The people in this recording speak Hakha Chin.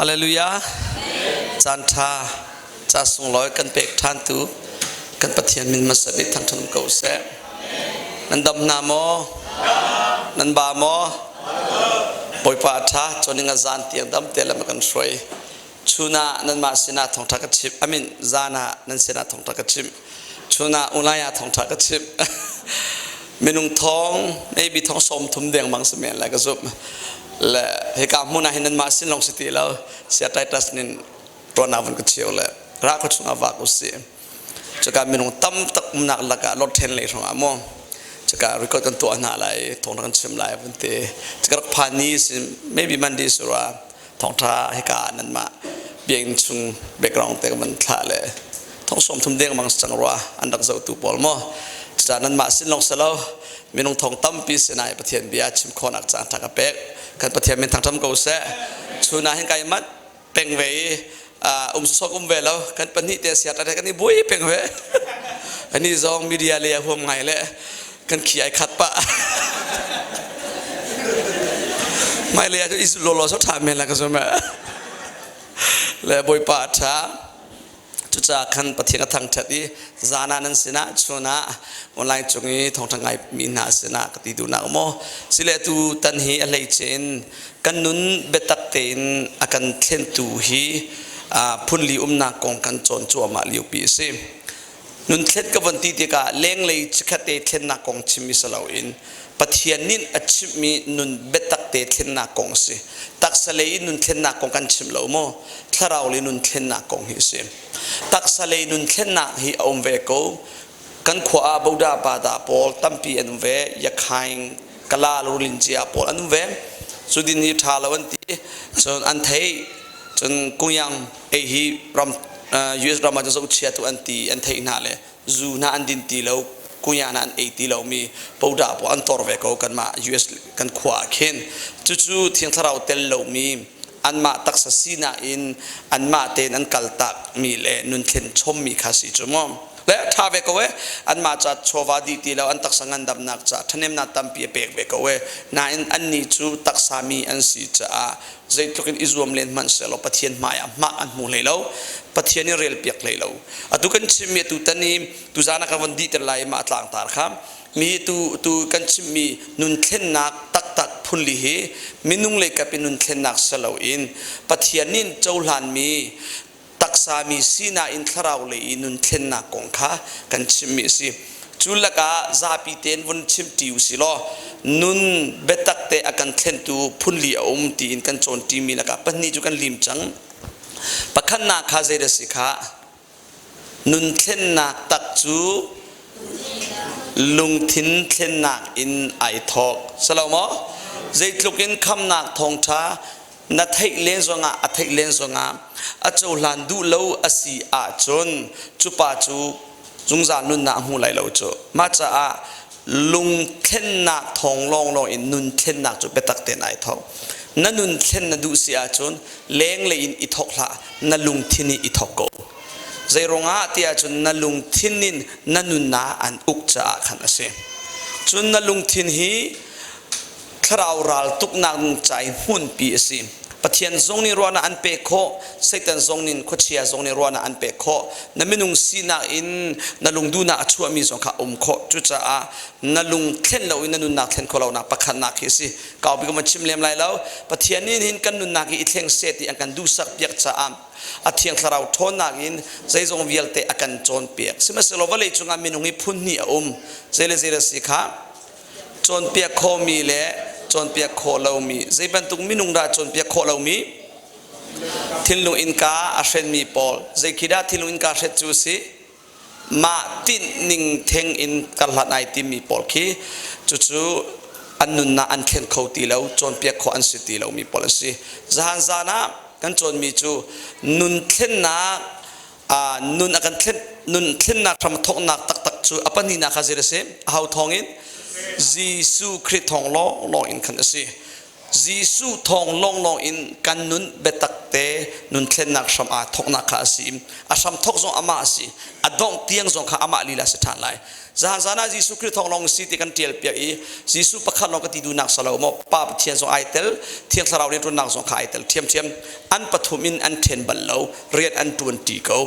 Hallelujah. Caan ṭha, ca sunglawi kan pek ṭhantu kan Pathian min hmasa bik thangṭhat um ko seh. Nan dam hna maw? Nan ba maw? Bawipa a ṭha, cawning a zan tiang dam te lam a kan hruai. Chun ah nanmah sinah thawngṭha ka chimh. Amin zan ah nan sinah thawngṭha ka chimh. Chun ah unai ah thawngṭha ka chimh. Minung thong, maybe thong 30 dengmang si men lai ka zumh. Le hika hmun ah hin nanmah sin lawng si ti lo. Sia Titus nin tuan ah vun ka cheu le ra khua chungah vak usih. Cuka minung tam tak umnak lakah lot then lei hrong ah maw cuka record kan tuah hna lai thawng kan chim lai vun ti. Cuka rak phan ni si maybe Monday sura thawngtha hika nanmah biakinn chung background te kan thlah le thong 30 dengmang cang rua an rak zohtu pawl maw. Cucaah nanmah sin lawng si lo minung thong tampi sinai Pathian bia chim khawhnak caan ṭha ka pek. Kan Pathian min thangṭhat ko seh. Chun ah hin kai manh peng ve i um sawsawh um ve lo kan pahnih te sia ṭa kan i buai peng ve. Ani zong media le a huam ngai le kan khi ai khat pah. Mai le ah cu lolo so ṭha men la ka zum. Le Bawipa a ṭha. Cucaah khan Pathian a thangṭhat i zan ah nan sinah chun ah online cung i thawngṭha ngai mi hna sinah ka ti duhnak maw sile tu tan hi a hleice in kan nun biatak tein a kan thlentu hi phunli umnak kong kan cawn cuahmah liopi a si. Nun thlen ka von ti tikah lenglei chikkhat te thlennak kong chim i si loin Pathian nih a chimhmi nun biatak te thlennak kong a si. Taksa lei in nun thlennak kong kan chim lo maw? Thlarau lei nun thlennak kong hi a si. Taksa lei nun thlennak hi a um ve ko. Kan khua ah Boda Pada pawl tampi an um ve. Yakhaing, Kala, Rulincia pawl an um ve. Cu din hi ṭha lo an ti. Cun an thei. Cun Kungyang ei hi ram US ram ah cun zohchia tu an ti an theih hna le zu hna an din ti lo kunya hna an ei ti lomi poda pawl an tor ve ko kanmah US kan khua ah khin cucu thiang thlarau tel lomi anmah taksa sinak in anmah tein an kaltak mi le nun thlen chommi kha si cu mu le tha ve ko e anmah ca chawva dih ti lo an taksa ngandamnak ca ṭhahnemnak tampi a pek ve ko e nain annih cu taksa mi an si caah zeitluk in i zuam len hmanh sehlaw Pathian hmai ah hmak an hmu hlei lo Pathian i rel piak hlei lo atu kan chimmi atu tan i tuzan ah ka von dihter lai mah tlangtar kha mi tu tu kan chimmi nun thlennak taktak phunli hi minung lei kap in nun thlennak si loin Pathian nih cohlanmi taksa mi sinak in thlarau lei i nun thlennak kong kha kan chimmi a si. Cu lakah zapi tein vun chim ṭi u si law nun biatak te a kan thlentu phunli a um tiin kan cawn ṭimi lakah pahnih cu kan lim cang. Pakhatnak kha zei dah si kha nun thlennak tak cu lungthin thlennak in ai thawk. Salo maw? Zeitluk in khamnak thawngṭha na theih len zongah a theih len zongah a cohlan duh lo a si ahcun cu pa cu zungzal nunnak a hmu lai lo cu mah caah lungthlennak thawng lawnglawng in nun thlennak cu biatak tein ai thawk na nun thlen na duh si ahcun lenglei in i thawk hlah na lungthin in i thawk ko zei ruangah ti ahcun na lungthin in na nunnak an uk caah khan a si cun na lungthin hi thlarau ral tuknak ca i hmunpi a si. Pathian zong nih ruahnak an pek khawh, Satan zong nih khuachia zong nih ruahnak an pek khawh. Na minung sinak in na lungduhnak a chuahmi zong kha a um khawh. Cucaah na lung thlen loin na nunnak thlen khawh lonak pakhatnak hi a si. Kaupi ka van chim lem lai lo. Pathian nih hin kan nunnak hi i thleng seh ti an kan duhsak piak caah a thiang thlarau ṭhawnnak in zeizong vialte a kan cawnpiak. Sihmanhsehlaw vawlei cungah minung hi phun hnih a um. Zei le zei a si kha Cawnpiak khawhmi le cawnpiak khawh lomi zei bantuk minung dah cawnpiak khawh lomi thinlung innka a hrenmi pawl zei khi dah thinlung innka hret cu a si mah tinh ning theng in karhlan ai timi pawl khi cucu an nunnak an thlen kho ti lo cawnpiak khawh an si ti lomi pawl an si zahan zan ah kan cawnmi cu nun thlennak nun a kan thlen nun thlennak hram thawknak taktak cu a pahnihnak kha zei a si a ho thawng in Jesuh Khrih thawng lawnglawng in khan a si. Jesuh thawng lawnglawng in kan nun biatak te nun thlennak hram aa thawknak kha a si. A hram thawk zong amah a si. A dongh tiang zong kha amah lila si ṭhan lai. Zahan zan ah Jesuh Khrih thawng lawng si ti kan ṭial piak i Jesuh pakhat lawng ka ti duhnak salo maw Pa Pathian zong ai tel, Thiang Thlarau rianṭuannak zong kha ai tel ṭhiamṭhiam. An pathum in an ṭhen bal lo, rian an ṭuan ṭi ko.